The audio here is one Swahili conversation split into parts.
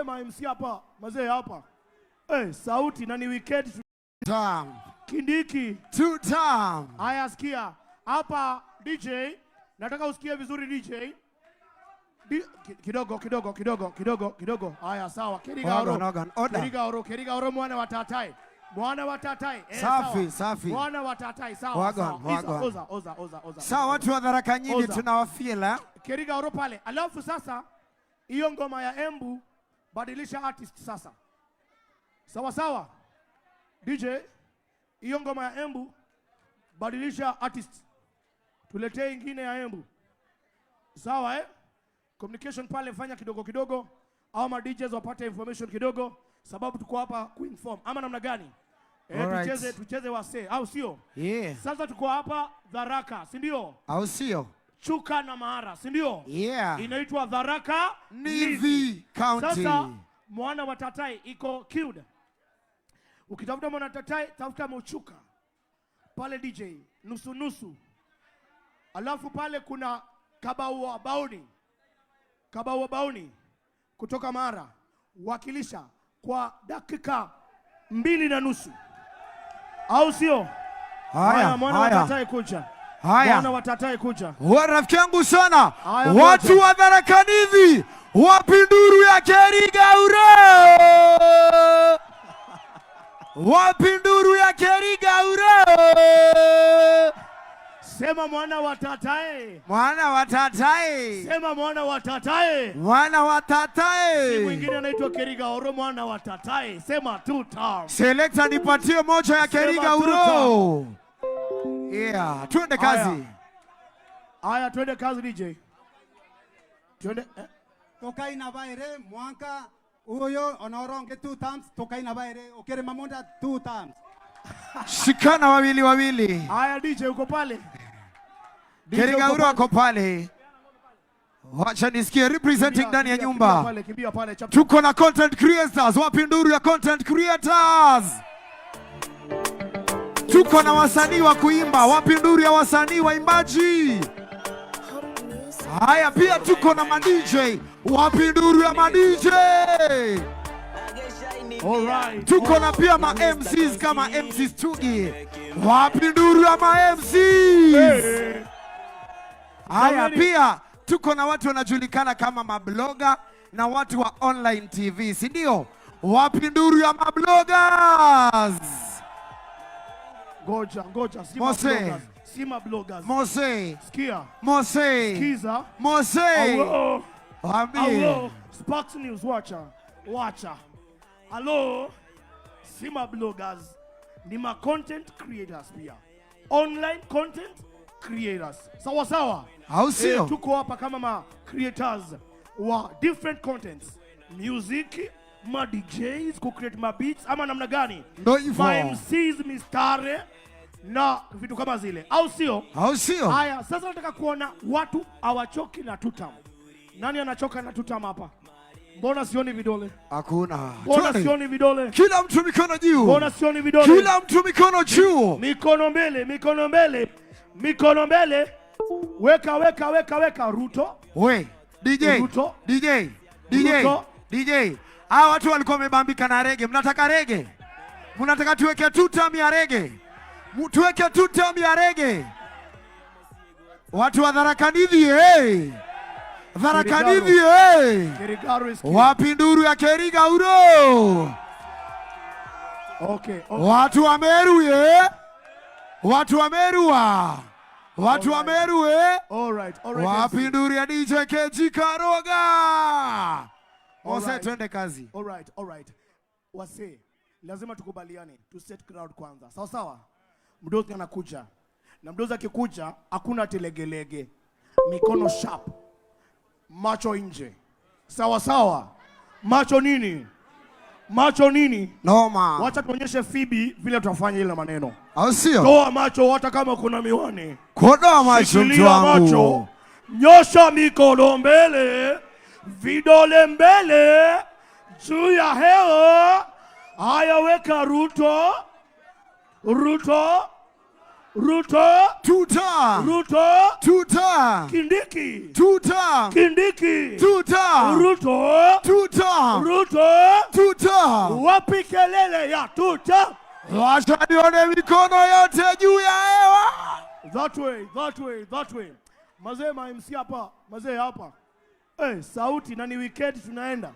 Ma MC hapa, mazee hapa. Eh, sauti na ni weekend. Tam. Kindiki. Two time. Haya, sikia. Hapa DJ, nataka usikie vizuri DJ. Kidogo kidogo kidogo kidogo kidogo. Haya, sawa. Kerigaoro. Wagon, wagon. Order. Kerigaoro, Kerigaoro mwana wa Tatai. Mwana wa Tatai. Eh, Safi, sawa. Safi. Mwana wa Tatai, sawa. Wagon, sawa. Iza, wagon. Oza, oza, oza, oza. Sawa, watu wa Tharaka Nithi Oza. Tunawafeel, eh? Kerigaoro pale. Alafu sasa hiyo ngoma ya Embu badilisha artist sasa. Sawa sawa. DJ, hiyo ngoma ya Embu badilisha artist. Tuletee ingine ya Embu. Sawa, eh? Communication pale fanya kidogo kidogo au ma DJs wapate information kidogo sababu tuko hapa kuinform ama namna gani? Eh, Alright. tucheze wasee au sio? Yeah. Sasa tuko hapa Tharaka, si ndio? Au sio? Chuka na Maara, si ndio? Yeah. Inaitwa Tharaka Nithi County. Sasa mwana wa Tatai iko queued. Ukitafuta mwana Tatai, tafuta Mochuka pale DJ, nusu nusu. Alafu pale kuna Kabaua Bauni, Kabaua Bauni kutoka Mara, wakilisha kwa dakika 2.5, au sio? Haya, mwana wa haya. Tatai kuja, Haya. mwana wa Tatai kuja. Wa rafiki yangu sana, Haya, watu ngoja. Wa Tharaka Nithi, wapi nduru ya Kerigauro? Wapi nduru ya Kerigauro? Sema mwana wa Tatai. Mwana wa Tatai. Sema mwana wa Tatai. Mwana wa Si Tatai. mwingine anaitwa Kerigaoro mwana wa Tatai. Sema two times. Selector, nipatie moja ya Sema Kerigauro. Yeah, twende kazi. Haya, twende kazi DJ. Twende eh. Tokai baire mwanka uyo onoronge two times tokai na baire okere mamonda two times. Shikana wawili wawili. Haya DJ uko pale. DJ uko Kerigauro pale. ako pale. Wacha nisikie representing Kimbia, ndani ya kimbia, nyumba. kimbia pale, kimbia pale. Chap, Tuko na content creators. Wapi nduru ya content creators? Tuko na wasanii wa kuimba. Wapi nduru ya wasanii waimbaji? Haya, pia tuko na ma DJ. Wapi nduru ya ma DJ? All right. Tuko na pia ma MCs kama MC Stugi. Wapi nduru ya ma MCs? Hey. Haya, Jamani. Pia tuko na watu wanajulikana kama mabloga na watu wa online TV, si ndio? Wapi nduru ya mabloggers? Ngoja, ngoja, si Mose. mabloggers. Si mabloggers. Mose, Sikia. Mose, Kiza. Mose, Awo. waambie. Alo. Sparks News wacha. Wacha. Alo. Si mabloggers. Ni ma content creators pia. Online content creators. Sawa sawa. Au sio? Eh, tuko hapa kama ma creators wa different contents. Music, ma DJs, ku create ma beats ama namna gani? Ndo hivyo. Ma MCs mistare na vitu kama zile. Au sio? Au sio? Haya, sasa nataka kuona watu hawachoki na tutam. Nani anachoka na tutam hapa? Mbona sioni vidole? Hakuna. Mbona Twende. Sioni vidole? Kila mtu mikono juu. Mbona sioni vidole? Kila mtu mikono juu. Mikono mbele, mikono mbele, mikono mbele. Weka, weka, weka, weka. Ruto. We, DJ, Ruto. DJ, DJ, Ruto. DJ. Hawa watu walikuwa wamebambika na reggae. Mnataka reggae? Mnataka tuweke two time ya reggae? Tuweke two time ya reggae. Watu wa Tharaka Nithi, hey. Tharaka Nithi, hey. Kerigaru is king. Wapi nduru ya Kerigauro? Okay. Watu wa Meru, ye. Watu wa Meru wa. Watu wa Alright. Meru, eh. All right. Wapi MC. nduru ya DJ KG Karoga? Mose, Alright. twende kazi. All right. Wase, lazima tukubaliane to set crowd kwanza. Sawa sawa? Mdozi anakuja. Na mdozi akikuja hakuna telegelege. Mikono sharp. Macho nje. Sawa sawa. Macho nini? Macho nini? Noma. Wacha tuonyeshe Phoebe vile tutafanya ile maneno. Au sio? Toa macho hata kama kuna miwani. Kodoa macho, mtu Shikilia wangu. macho. Nyosha mikono mbele, vidole mbele, juu ya hewa. Haya, weka Ruto, Ruto, Ruto. Tuta. Ruto. Tuta. Kindiki. Tuta. Kindiki. Tuta. Ruto. Tuta. Ruto. Tuta. Wapi kelele ya tuta? Wacha nione mikono yote juu ya hewa. That way, that way, that way. Mazee ma MC hapa, mazee hapa. Sauti na ni weekend tunaenda.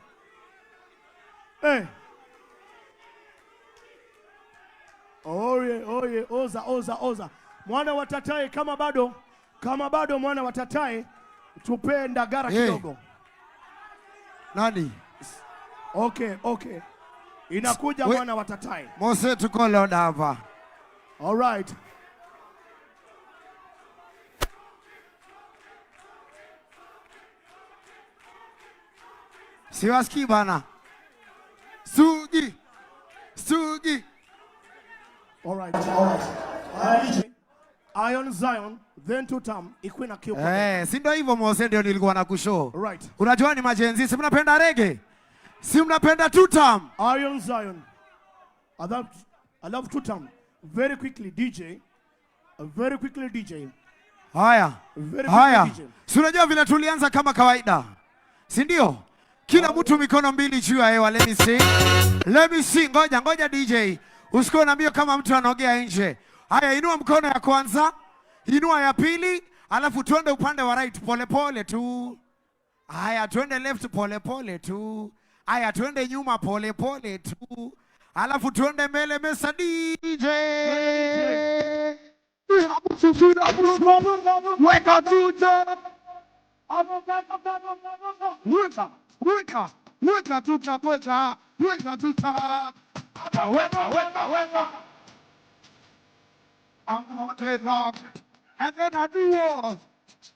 Oye, oye, oza, oza, oza. Mwana wa Tatae kama bado mwana wa Tatae, tupe ndagara Hey. Kidogo. Nani? Okay. Inakuja mwana wa Tatae. Mose, tuko loda hapa. All right. Siwasikii bana. Sugi. Sugi. All right. All right. Iron Zion, then two term, ikuwe na kio. Eh, si ndio hivyo Mose, ndio nilikuwa na kushow. Right. Unajua ni ma Gen Z, si mnapenda reggae? Si mnapenda two term? Iron Zion. I love two term. Very quickly, DJ. Very quickly, DJ. Haya. Very quickly, Haya. DJ. Si unajua vile tulianza kama kawaida. Si ndio? Kila mtu mikono mbili juu ya hewa. Let me see. Let me see. Ngoja, ngoja DJ. Usikuwe na mbio kama mtu anaogea nje. Haya, inua mkono ya kwanza, inua ya pili, alafu tuende upande wa right pole pole tu. Haya, tuende left pole pole tu. Haya, tuende nyuma pole pole tu. Alafu tuende mbele mesa DJ. Weka tuta. Weka, weka, weka tuta, weka, weka tuta. Weka, weka, weka. I'm gonna take off. And then I do all.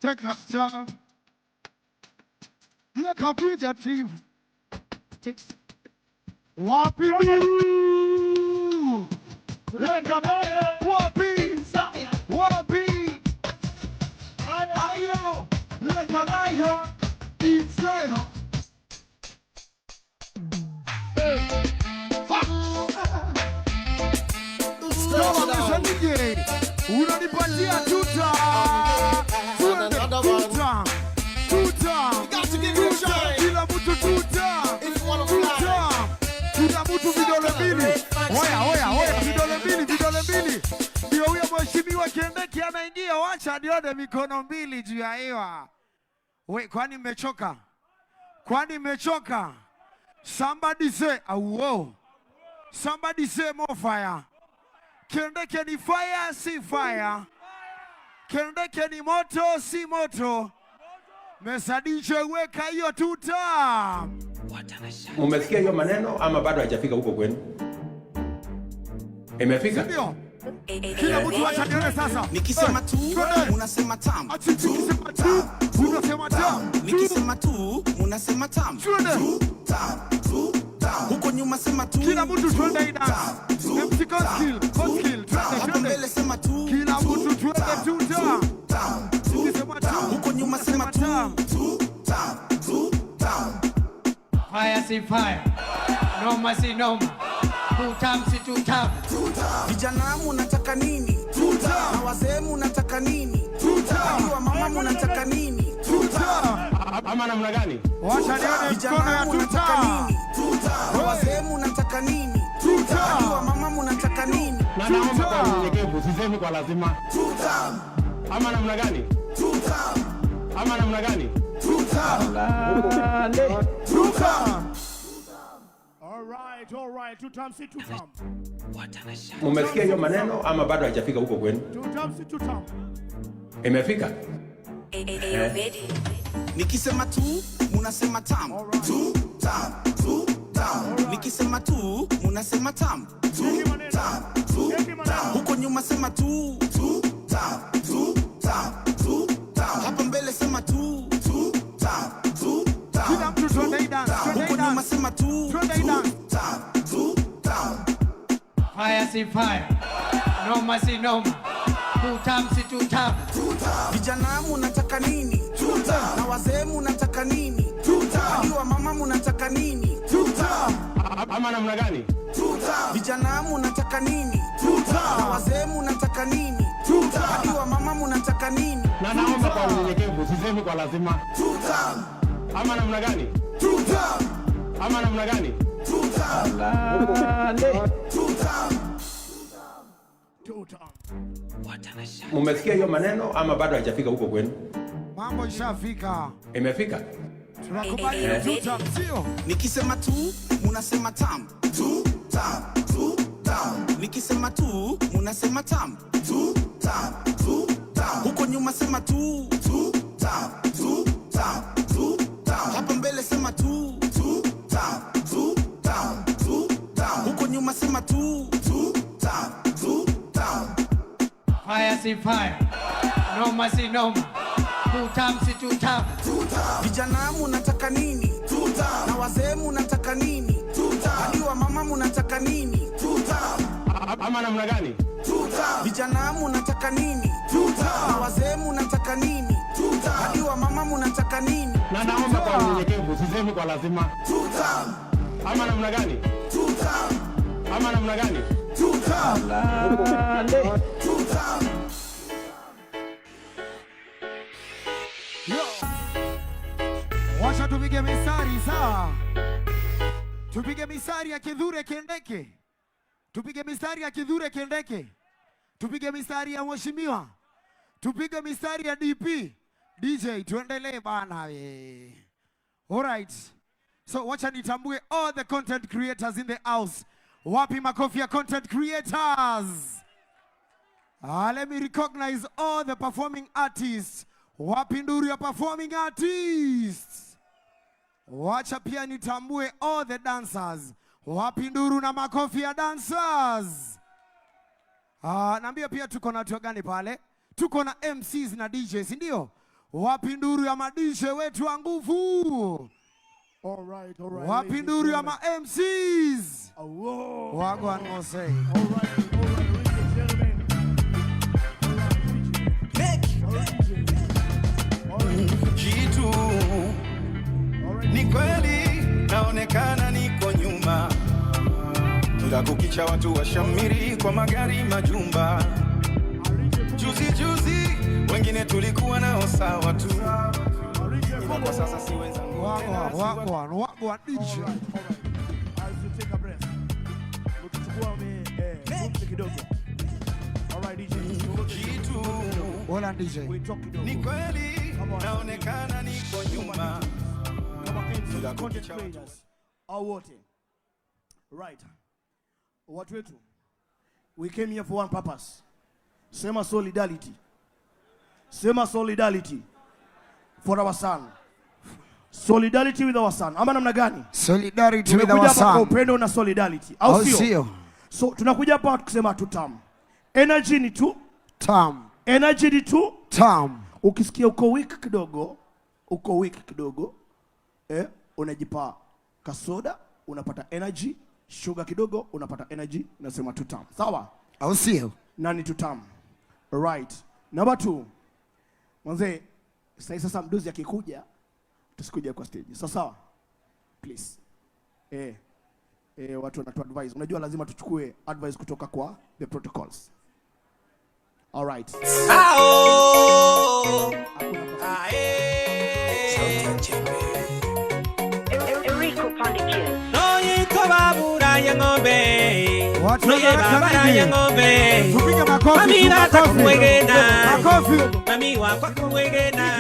Take a step. The computer team. Wapi? Wapi? Wapi? Ayo, leka Insano. Sawa, Mr. DJ. Unanipatia tuta. Tuende tuta. Tuta. Tuta. Kila mtu tuta. Tuta. Kila mtu vidole mbili. Oya, oya, oya, vidole mbili, vidole mbili. Ndio huyo mheshimiwa Kindiki anaingia, wacha nione mikono mbili juu ya hewa. We, kwani mmechoka? Kwani mmechoka? Somebody say, auo. Somebody say more fire. Kindiki ni fire, si fire. Kindiki ni moto, si moto. Mesa DJ, weka hiyo tuta. Mumesikia hiyo maneno ama bado haijafika huko kwenu? Imefika? Ndio. Kila mtu acha nione sasa. Nikisema tu Twende. Munasema tam. Ati nikisema tu, unasema tam. Nikisema tu munasema tam. Twende. Tu, tam, tu, tam. Huko nyuma sema tu. Kila mtu twende hii dance. MC Koskill, Koskill, twende, Hapo twende. mbele sema tu. Kila mtu twende tuta. Tam, Nikisema tu, huko nyuma sema tu. tam. Tu, tam, tu, tam. Fire si fire, noma si noma, two tam si two tam. Vijana munataka nini? Na wazee munataka nini? Hadi wa mama munataka nini? Tuta. Ama namna gani? Wacha nione mkono Vijana ya munataka tuta. nini? Na wazee munataka nini? Hadi wa mama munataka nini? Na naomba kwa unyenyekevu, sisemi kwa lazima. Ama namna gani? Ama namna gani? Tuta. All right. Two times, two times. Mumesikia hiyo maneno ama bado haijafika huko kwenu? Two times, two times. Imefika? Nikisema tu munasema tam. Tu, tam, tu, tam. Nikisema tu munasema tam. Tu, tam, tu, tam. Huko nyuma sema tu. Tu, tam, tu, tam, tu, tam. Hapo mbele sema tu. Tu, tam, tu, tam. Kila mtu twende hii dance, twende hii Huko nyuma dance. sema tu. Twende hii dance. Tam, tu, tam. Fire si fire, noma si noma, two tam si two tam. Vijana munataka nini? Na wazee munataka nini? Hadi wa mama munataka nini? Ama namna gani? Vijana munataka nini? Na wazee munataka nini? Hadi wa mama munataka nini? Na naomba kwa unyenyekevu, sisemi kwa lazima. Ama namna gani? Ama namna gani? Two term. Mumesikia hiyo maneno ama bado haijafika huko kwenu? Mambo ishafika. Imefika? Tunakubali two term, sio? Nikisema tu munasema tam. Two term, two term. Nikisema tu munasema tam. Two term, two term. Huko nyuma sema tu. Two term, two term, two term. Hapa mbele sema tu. Two term, two term, two term. Huko nyuma sema tu. Two term, two term. Fire si fire. Noma si noma. Two term si two term. Vijana munataka nini? Na wazee munataka nini? Hadi wa mama munataka nini? Ama namna gani? Vijana munataka nini? Na wazee munataka nini? Hadi wa mama munataka nini? Na naomba kwa unyenyekevu, sisemi kwa lazima. Ama namna gani? Ama namna gani? Yo. Wacha tupige mistari sawa. Tupige mistari ya Kithure Kindiki. Tupige mistari ya Kithure Kindiki. Tupige mistari ya mheshimiwa. Tupige mistari ya DP. DJ, tuendelee bana we. All right. So wacha nitambue all the content creators in the house. Wapi makofi ya content creators? Ah, let me recognize all the performing artists. Wapi nduru ya performing artists? Wacha pia nitambue all the dancers. Wapi nduru na makofi ya dancers? Ah, naambia pia tuko na watu gani pale? Tuko na MCs na DJs, ndio? Wapi nduru ya ma DJ wetu wa nguvu? All right. Wapi Ladies and nduru ya gentlemen. Ma MCs? Oh, Wagwan mose. All right, ladies and gentlemen. All right, DJ. All right, DJ. Kitu All right, ni kweli naonekana niko nyuma, kila kukicha watu washamiri kwa magari majumba. Juzi juzi wengine tulikuwa nao sawa tu, ila kwa sasa si wenzangu tena, Wagwan, si wa- wagwan, wagwan DJ. All right. As you take a breath. Ukichukua pumzi kidogo. All right, DJ. Kitu Hola DJ. We talk kidogo. Ni kweli Come on. naonekana niko nyuma, Kama MC, kila content kukicha watu creators. Au wote. Right. Watu wetu. We came here for one purpose. Sema solidarity. Sema solidarity for our son. Solidarity with our son. Ama namna gani? Solidarity with Tumekuja our hapa kwa son. upendo na solidarity. Au Au sio? sio? So tunakuja hapa kusema two term. Energy ni tu, Term. Energy ni tu. Term. Ukisikia uko weak kidogo, uko weak kidogo, unajipa kasoda, unapata energy, sugar kidogo, unapata energy, unasema two term. Sawa? Au sio? Na ni two term. Right. Number two. Mwanze, sasa mdozi akikuja, tusikuja kwa stage. Sawa sawa? Please. Watu wanatu advise. Unajua lazima tuchukue advice kutoka kwa the protocols. All right. Ao. Hakuna Ae. Enrico Pondikiz. Noyiko babura ya ng'ombe. Watu Noye wa babara ya ng'ombe. Tupige makofi, Mami tu nataka makofi. kumwegena. Makofi. Mami wakwa kumwegena.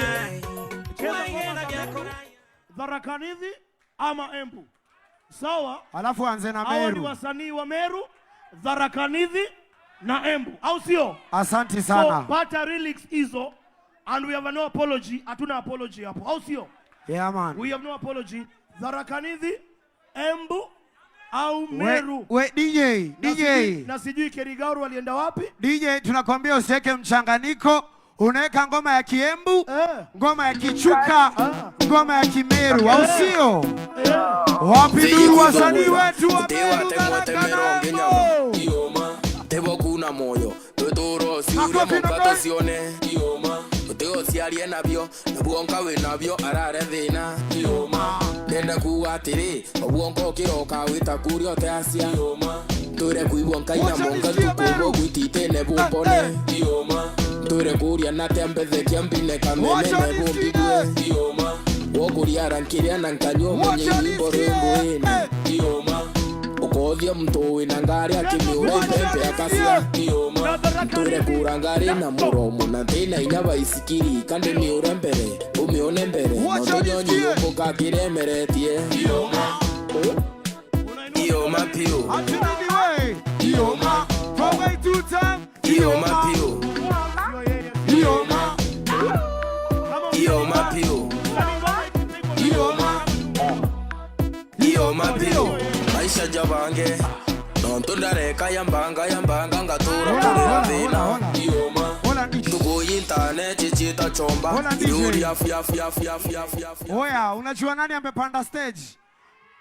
Cheza ngoma za Meru, Tharaka Nithi ama Embu. Sawa? Alafu anze na Hawa ni Meru. Wasanii wa Meru, Tharaka Nithi na Embu. Au sio? Asante So sana. pata lyrics hizo and we have no apology. Hatuna apology hapo. Au sio? Yeah man. We have no apology. Tharaka Nithi, Embu au Meru. We DJ, Na DJ. Na sijui Kerigaru alienda wapi? DJ, tunakwambia usiweke mchanganyiko, unaweka ngoma ya Kiembu, ngoma ya Kichuka, ngoma ya Kimeru, au sio? Wapi nduru wasanii wetu wa Meru, Tharaka na Embu? Tebokuna moyo tuturo siuria Makofi, mokato makofi. Sione utiociarie nabio nabuonka wi nabio arare thina ndenda kuga atiri obuonka ukiroka wita kuria uteacia. Ture kuibwa nkaina monga tukubo gwititene bumpone. Ture kuria na tembethe kiambine kamene bumpigwe. Wokuria rankiria na nkanywa mwenye wimbo rwimbo ini. Ukothia mtu wina ngari akimiura ipembe akasia. Ture kura ngari na muromo na tina inya baisikiri kandi miure mbere umione mbere notunyonyi ukakiremeretie. Ioma pio. Ioma. Ioma pio. Ioma. Ioma pio. Ioma. Ioma pio. Maisha jabange. Nontundareka yambanga yambanga ngatura kurira thina. Ioma. Tukuyintane chichita chomba. Yuri afya afya afya afya afya. Oya, unajua nani amepanda stage?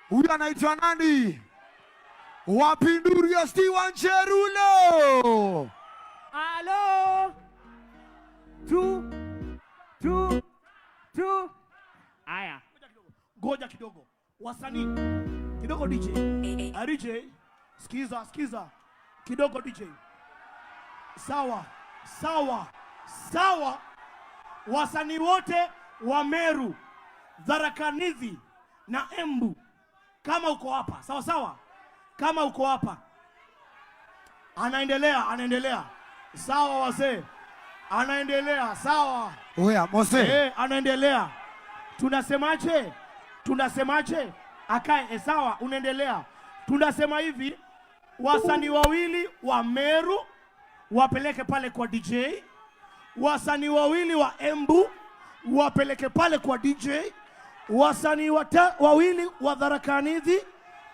Huyu anaitwa nani? Wapinduria Steven Cherulo. Halo. 2 2 2. Aya. Ngoja kidogo. Wasanii kidogo DJ. DJ, sikiza, sikiza. Kidogo DJ. Sawa, sawa, sawa. Wasanii wote wa Meru, Tharaka Nithi na Embu, kama uko hapa, sawa sawa? Kama uko hapa. Anaendelea, anaendelea. Sawa wazee. Anaendelea, sawa. Oya, Mose. Anaendelea. Tunasemaje? Tunasemaje? Akae, sawa, unaendelea. Tunasema hivi, wasanii wawili wa Meru wapeleke pale kwa DJ. Wasanii wawili wa Embu wapeleke pale kwa DJ. Wasanii wawili wa Tharaka Nithi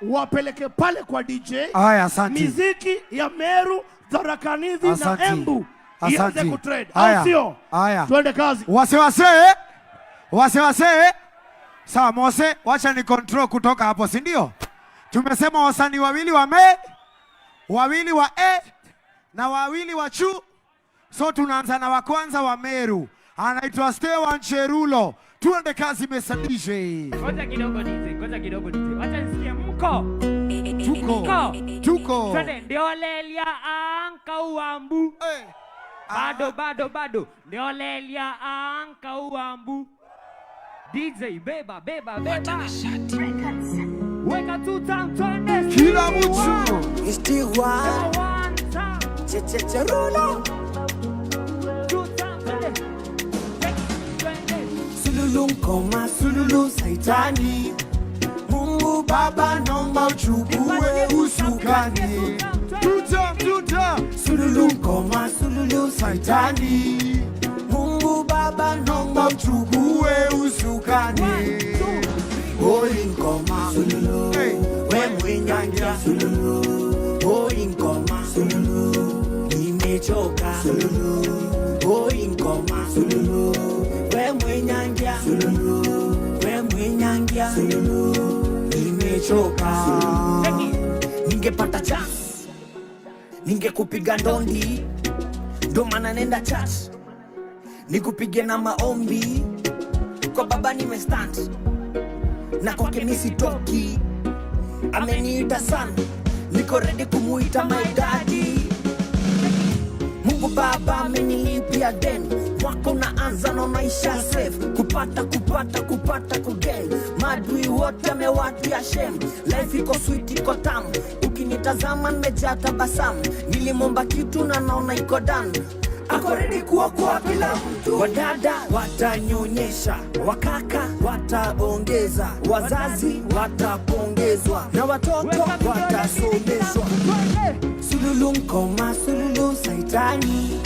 wapeleke pale kwa DJ. Haya, asante. Miziki ya Meru, Tharaka Nithi na Embu ianze kutrade. Haya. Sio? Haya. Twende kazi. Wase wase. Wase wase. Sawa Mose, wacha ni control kutoka hapo, si ndio? Tumesema wasanii wawili wa me, wawili wa e na wawili wa chu. So tunaanza na wa kwanza wa Meru. Anaitwa Steven Cherulo. Tuende kazi Mesa DJ. Ngoja kidogo DJ, ngoja kidogo DJ. Wacha nisikie mko. Tuko. Mko. Tuko. Twende ndiolelia anka uambu. Hey. Bado bado bado. Ndiolelia anka uambu. DJ beba beba beba. Weka 2 times twende. Kila mtu. It's still one. Checherulo. 2 times twende. Sululu nkoma sululu saitani. Mungu Baba nomba uchukue usukani. Tuta tuta. Sululu nkoma sululu saitani. Mungu Baba nomba uchukue usukani. Oi nkoma sululu. We mwinyanja sululu. Oi nkoma sululu. Nimechoka sululu. Oi nkoma sululu. We mwinyanja sululu. We mwinyanja sululu. Nimechoka sululu. Ningepata chance ningekupiga ndondi, ndo maana nenda church nikupige na maombi. Kwa baba nimestand na kwake mimi sitoki. Ameniita sana, niko ready kumuita my daddy. Mungu Baba amenilipia deni, mwaka unaanza na maisha safe. Kupata kupata kupata kugain, madui wote amewatia shame. Life iko sweet iko tamu, ukinitazama nimejaa tabasamu. Nilimomba kitu na naona iko done. Ako ready kuokoa kila mtu. Wadada watanyonyesha, wakaka wataongeza, wazazi watapongezwa na watoto watasomeshwa. Sululu nkoma sululu saitani.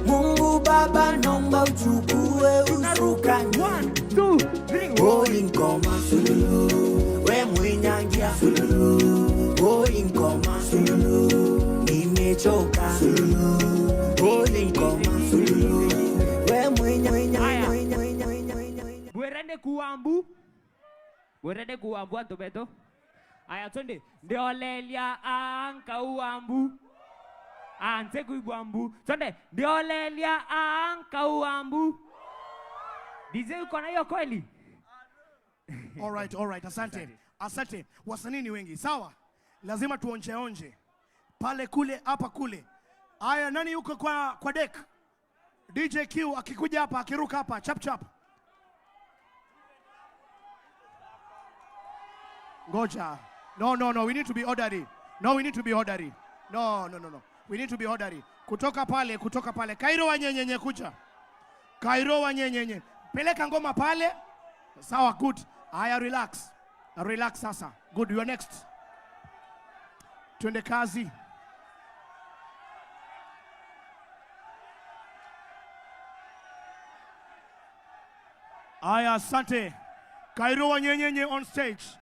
Mungu Baba nomba uchukue usukani. 1 2 3. Oi nkoma sululu, we mwinyangia sululu. Oi nkoma sululu, nimechoka sululu. Oi nkoma sululu, we mwinya mwinya mwinya mwinya mwinya. Bwerende kuambu. Bwerende kuambu antobeto. Aya twende. Ndiolelia anka uambu. Anze kuibwambu. Twende. Ndiolelia anka uambu. DJ uko na hiyo kweli? All right, all right. Asante. Asante. Wasanii ni wengi, sawa? Lazima tuonje onje. Pale kule, hapa kule. Aya, nani yuko kwa deck? DJ Q akikuja hapa, akiruka hapa, chap chap. Ngoja. No, no, no, we need to be orderly. No, we need to be orderly. No, no, no, no. We need to be orderly. Kutoka pale, kutoka pale. Kairo wanyenyenye kuja. Kairo wanyenyenye. Peleka ngoma pale. Sawa, good. Aya, relax. Relax sasa. Good, you are next. Twende kazi. Aya, asante. Kairo wanyenyenye on stage.